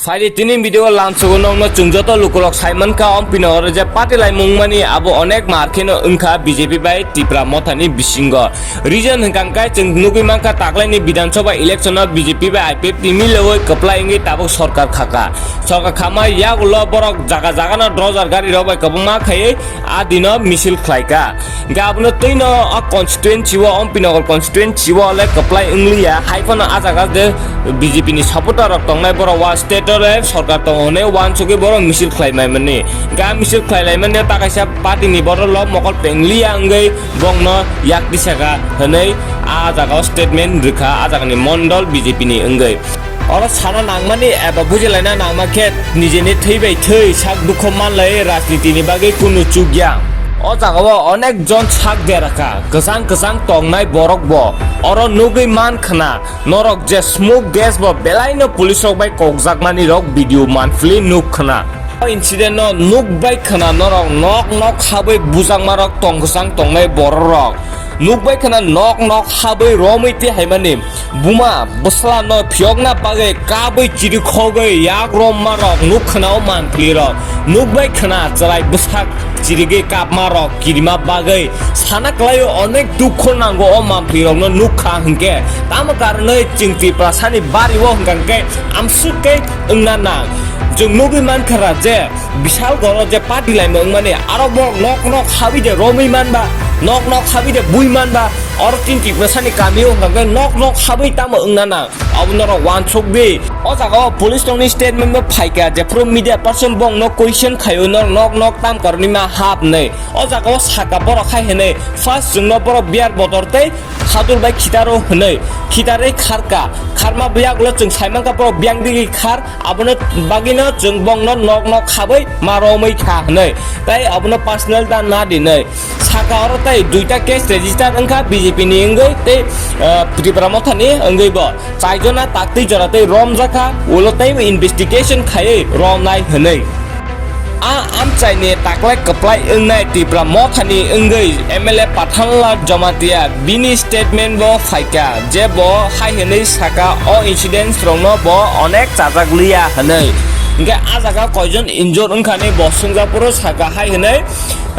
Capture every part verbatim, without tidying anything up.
Phaidi tini video o lamsogo nokno chwng joto lukurok saimankha, Ompi Nogoro je party laimung mani abo onek mar kheno wngkha B J P bai Tipra Mothani bisingo. Reason hwnkha hwnkhe chwng nugwi mankha taklaini Bidhan Sabha election o B J P bai I P F T ni milewoi kwplai wngwi tabuk sorkar khakha. Sorkar khama yagulo borok jaga jaga no drojar gari rok bai kwbangma khaiwi a dino misil khlaikha. Hingke abono twino o constituency o, Ompi Nogor constituency o le kwplai wngliya, hai phano a jaga de B J P ni supporter rok tongnai borok wa state o le sorkar tongo hwnwi wansugwi borok misil khlai mai mani. Hingke a misil khlai lai mani ta kaisa party ni borok lo mokol pengliya wngwi bongno yak tisaka hwnwi a jaga o statement rwkha a jaga ni mondol B J P ni wngwi. Oro sana nangmani eba bujilaina nangma khe nijeni thwi bai thwi sak dukho manlai rajniti ni bagwi kunu chukya. O jaga o onek jon sak derakha, kwchang kwchang tongnai borok bo. Oro nugwi man khna norok je smoke gas bo belaino police rok bai kokjakmani rok video manphli nuk khna. O incident no nuk bai khna norok nok nok habwi bujakma rok tong kwchang tongnai borok rok. Nuk bai khna nok nok habwi romwi twi haimani. Buma bwsla no phiyokna bagwi kabwi chirikhogwi yak romma rok nuk khna o manphli rok. Nuk bai khna chwrai bwsak chirigwi kapma rok kirima bagwi sana kwlai o onek dukho nango o manphli rok no nuk kha hwnkhe. Tamo karonwi chwng Tiprasani bari o hwnkha hwnkhe amsuk khe wngna nang. Chwng nugwi mankha ra je Bishalgarh o je party laimung wngmani, aro borok nok nok habwi de romwi manba, nok nok habwi de bui manba, oro tin Tiprasani kami o hwnkha khe nok nok habwi tamo wngna nang, abo norok wansuk di. O jaga o police rokni statement bo phaikha, jephru media person bongno question khaio, nor nok nok tam karoni ma hap hinwi. O jaga o saka borok hai hinwi, first chwngno borok beer bottle tei khadur bai khitaro hinwi, khitarwi kharka, kharma biyagulo chwng saimankha borok biyang digwi khar, abono bagwino chwng bongno nok nok habwi ma romwi kha hinwi, tei abono personal da na dinwi. Saka oro tei duita case register wngkha B J P ni wngwi tei, ah, Tipra Mothani wngwi bo. Chaijona taktwi jora tei romjakha, ulo tei investigation khaiwi romnai hinwi. A amchaini taklai kwplai wngnai Tipra Mothani wngwi M L A Pathanlal Jamatia bini statement bo phaikha, je bo hai hwnwi saka o incidents rokno bo onek chajak liya hwnwi. Hingke a jaga koijon injure wngkhani bo sungjaphuru saka hai hwnwi,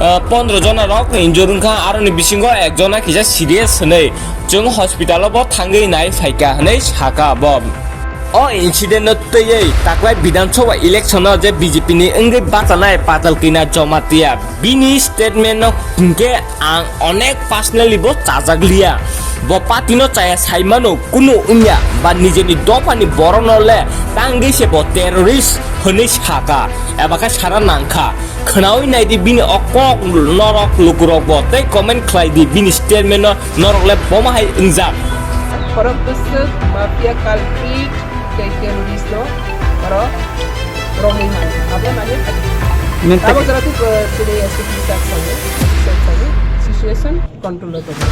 ah, pondro jona rok injure wngkha, aroni bisingo ekjona kisa serious hwnwi. Chwng hospital o bo thangwi nai phaikha hwnwi saka bo. O incident no twiwi taklai Bidhan Sabha election o je B J P ni wngwi bachanai Patal Kina Jamatia bini statement no hwnkhe ang onek personally bo chajak liya. Bo party no chaya sai mano kunu wngya ba nijeni dopha ni borok no le tangwi se bo terrorist hwnwi saka eba khe sana nangkha. Khwnaui nai di bini o kok norok lukurok bo tei comment khlai di bini statement no norok le boma hai wngjak. Borok bwswk mafia culprit tei terrorist no oro romwi man abo nani. Abo jora tu chini S P sir sani, sir sani situation control o tongo.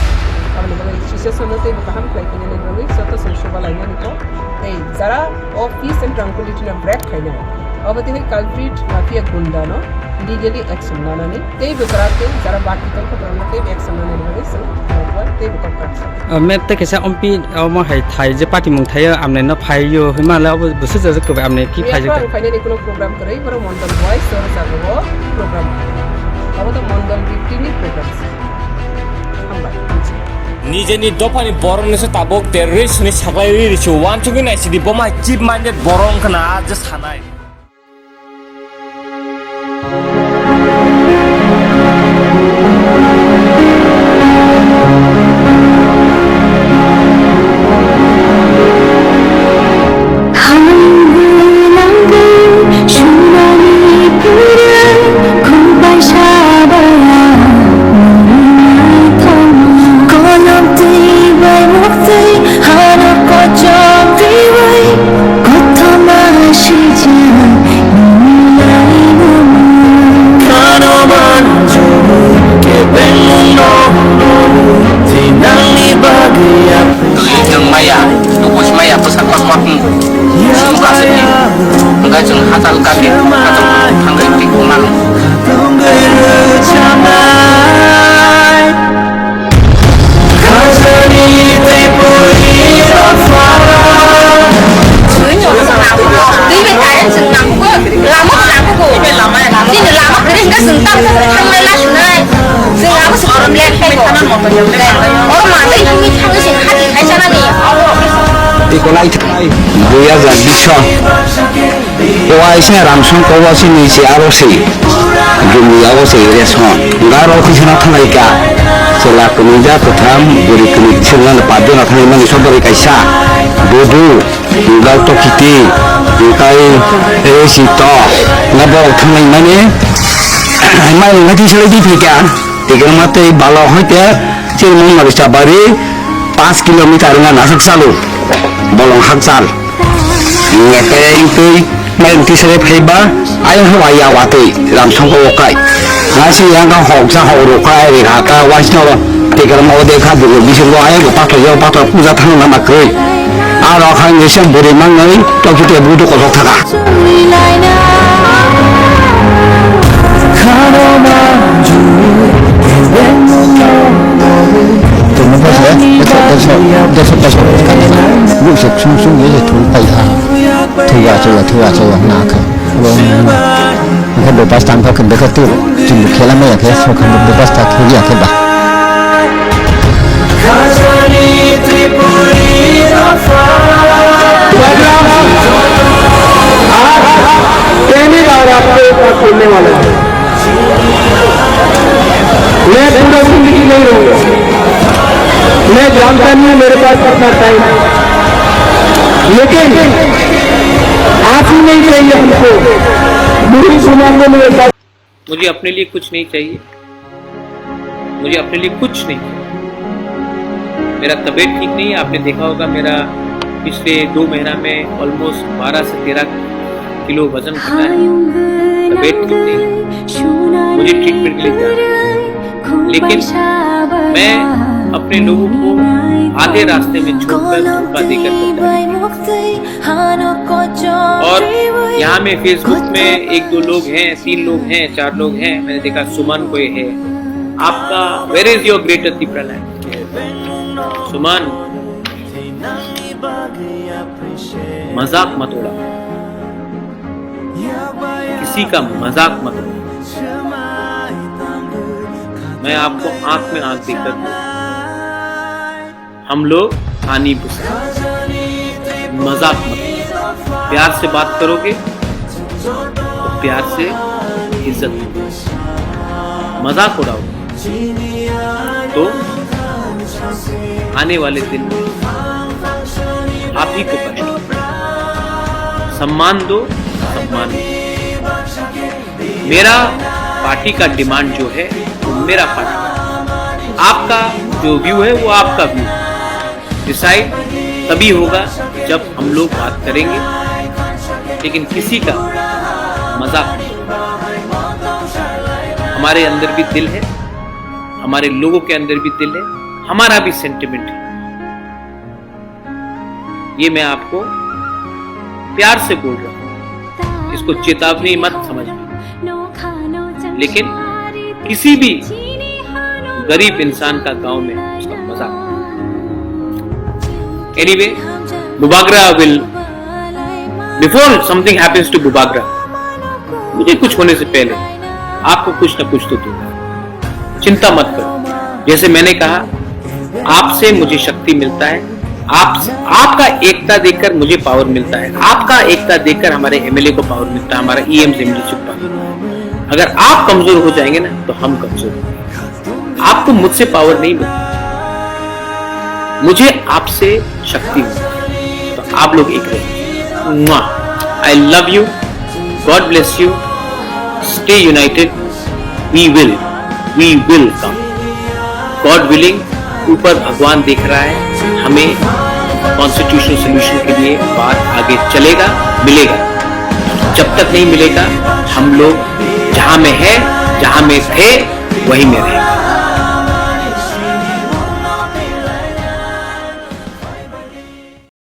Aboni bagwi situation no teibo kaham khlai khainani bagwi joto chwng chuba lainani kok. Tei jara o peace and tranquility no break khainai. Obo tei culprit mafia gunda no legally action lanani teibo jara tei jara baki tongkha borok no teibo action lanani bagwi chwng teibo kok kha. Ah, ma'am, tei kaisa Ompi omo hai thai je party mung thaio amne no phaio hima le obo busu jajak ko amne ki phai jata. Phainani kuno program kwrwi borok mondol wise jora jaga o program. Obo to mondol victim ni program. Hambai. Nijeni dophani borok nise tabuk terrorist ni saklai ri ri se wansugwi nai sidi boma cheap minded borok wngkha na je sanai. Twi chwng maya, tubus maya bwsa kwk kwk wng. Chwng kasini, hwnkhe chwng hachal kati, hachal thangwi twi khumano. Oro manwi himwi thangwi se khati khai chanani. Tei kolai thai dui hajar bish o. Owaisne Ramsong kobo sini se aro se. Jumni abo se res hon. Garo khisana thangai ka. Chwla kwnwi ja kwtham, bwrwi kwnwi sengna padona thangwi mani sobari kaisa. Dudu. Hingkha tokiti, hingkai resi to, na borok thanglaimani, mai wngkha twi salai di phaikha, tikirma tei balo hoite chini mungmari chabari panch kilometer wngkha nasuk salu, bolong hakchal. Hingkhe tei twi mai wngkha twi salai phaiba, ayang haba ya watwi, ram songko okai. Nasi yang ka hoksa hok rokai, rikha ka waisno, tikirma ode kha bugo bisingo ayang pathor yo pathor puja thangna ma koi. Aro khan jesa bwrwi mangnai, tokite budu kosok thaka. Tini bose, deso, deso, deso, deso, buksuk sung sung ye thung pai ha. Thwi achai ya, thwi achai ya, na kha. Hingke bebas tang khe bekhe tu, chwng bo khela maya khe, so khe bebas ta kheli ya khe ba. Programme आज पहली बार आपको एक साथ सुनने वाला हूँ। मैं पूरा जिंदगी नहीं रहूंगा, मैं जानता नहीं हूँ मेरे पास कितना टाइम है, लेकिन आंसू नहीं चाहिए हमको। मुझे सुना दो मेरे साथ। मुझे अपने लिए कुछ नहीं चाहिए, मुझे अपने लिए कुछ नहीं चाहिए। मेरा तबीयत ठीक नहीं है, आपने देखा होगा मेरा पिछले दो महीना में ऑलमोस्ट बारह से तेरह किलो वजन घटा है। तबीयत ठीक नहीं है, मुझे ट्रीटमेंट के लिए जाना है। लेकिन मैं अपने लोगों को आधे रास्ते में छोड़कर धोखा देकर चलता हूँ। और यहाँ में फेसबुक में एक दो लोग हैं, तीन लोग हैं, चार लोग हैं, मैंने देखा सुमन कोई है। आपका, where is your greater Tipraland? सुमन, मजाक मत उड़ाओ, किसी का मजाक मत उड़ाओ। मैं आपको आंख में आंख देखकर, हम लोग पानी बुसा, मजाक मत करो। प्यार से बात करोगे तो प्यार से इज्जत होगी, मजाक उड़ाओगे तो आने वाले दिन में आप ही को कष्ट होगा। सम्मान दो, सम्मान दो। मेरा पार्टी का डिमांड जो है, वो मेरा पार्टी का। आपका जो व्यू है, वो आपका व्यू है। डिसाइड तभी होगा जब हम लोग बात करेंगे, लेकिन किसी का मजाक नहीं। हमारे अंदर भी दिल है, हमारे लोगों के अंदर भी दिल है, हमारा भी सेंटिमेंट है। ये मैं आपको प्यार से बोल रहा हूँ, इसको चेतावनी मत समझना। लेकिन किसी भी गरीब इंसान का गांव में उसका मजाक। Anyway, Bubagra will, before something happens to Bubagra, मुझे कुछ होने से पहले आपको कुछ ना कुछ तो दूंगा, चिंता मत करो। जैसे मैंने कहा, आपसे मुझे शक्ति मिलता है, आप, आपका एकता देखकर मुझे पावर मिलता है, आपका एकता देखकर हमारे एमएलए को पावर मिलता है, हमारा ईएम से एमएलए को पावर। अगर आप कमजोर हो जाएंगे ना, तो हम कमजोर होंगे। आपको मुझसे पावर नहीं मिलती, मुझे आपसे शक्ति मिलती। तो आप लोग एक रहिए। I love you, God bless you, stay united, we will, we will come। God willing, ऊपर भगवान देख रहा है, हमें कॉन्स्टिट्यूशनल सॉल्यूशन के लिए बात आगे चलेगा, मिलेगा। जब तक नहीं मिलेगा, हम लोग जहां में है, जहां में थे, वहीं में रहेंगे।